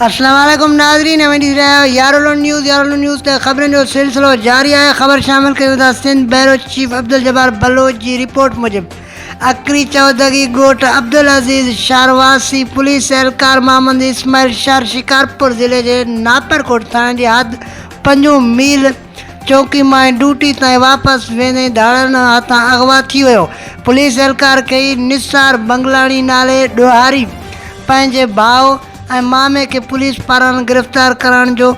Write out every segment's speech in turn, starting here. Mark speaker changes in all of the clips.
Speaker 1: اسلام عليڪم ناظرين اوهين ڏسي رهيا آهيو يارولو نيوز يارولو نيوز تي خبرن جو سلسلو جاري آهي خبر شامل ڪيون ٿا سنڌ بيورو چيف عبدالجبار بلوچ جي رپورٽ موجب اڪري چودڳي ڳوٺ عبدالعزيز شهرواسي پوليس اهلڪار محمد اسماعيل شهر شڪارپور ضلعي جي ناپرڪوٽ ٿاڻي جي حد پنجون ميل چوڪي مان ڊيوٽي تائين واپس ويندي ڌاڙيلن هٿان اغوا ٿي ويو. پوليس اهلڪار کي نثار بنگلاڻي نالي ڏوهاري پنهنجي ڀاء ۽ مامي کي پوليس پاران گرفتار ڪرائڻ جو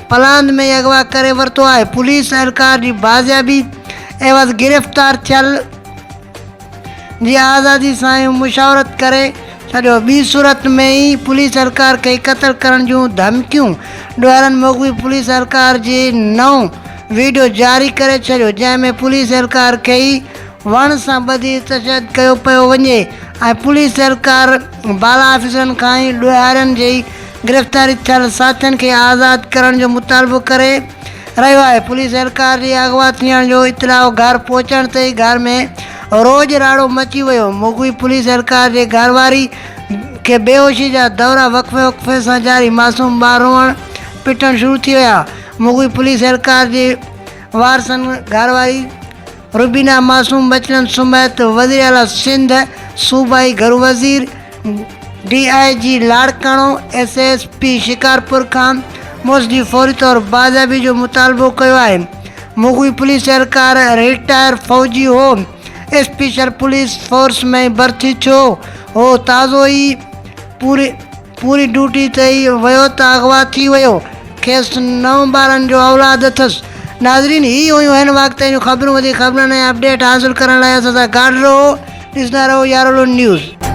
Speaker 1: پلاند ۾ ئي اغوا ڪري ورتو آهي. پوليس اهلڪار جي بازيابي عيوض گرفتار ٿيل جي آزادي سان ئي مشاورت ڪري ڇڏيو، ٻي صورت ۾ ئي پوليس اهلڪار کي قتل ڪرڻ جون ڌمڪيون ڏوهارين مغوي پوليس اهلڪار جي نئون ويڊيو جاري ڪري ڇڏيو، جنهن ۾ پوليس اهلڪار کي ئي وڻ سان ٻڌي تشدد ڪيو پيو وڃي ۽ پوليس اهلڪار بالا آفيسرن کان ئي ڏوهارين جي گرفتاري ٿيل ساٿين کي آزاد ڪرڻ جو مطالبو ڪري رهيو آهي، پوليس اهلڪار جي اغوا ٿيڻ جو اطلاع گهر پهچڻ تي ئي گهر ۾ روڄ راڙو مچي ويو، مغوي پوليس اهلڪار جي گهر واري کي بيهوشي جا دورا وقفي وقفي سان جاري، معصوم ٻار روئڻ پٽڻ شروع ٿي ويا، مغوي پوليس اهلڪار جي وارثن گهر واري روبينا معصوم ٻچڙن سميت وزيراعليٰ سنڌ، صوبائي گهرو وزير، D I G Larkana, S S P Shikarpur کان مڙس جي فوري طور بازيابي جو مطالبو ڪيو آهي. مغوي پوليس اهلڪار رٽائر فوجي هو، اسپيشل پوليس فورس ۾ ڀرتي ٿيو هو، تازو ئي پوري پوري ڊيوٽي تي ئي ويو ته اغوا ٿي ويو، کيس نو ٻارن جو اولاد اٿس. ناظرين هي هيون هن وقت جون خبرون وڌيڪ خبرن ۽ اپڊيٽ حاصل ڪرڻ لاء اسان سان گڏ رهو ڏسندا رهو يارولو نيوز.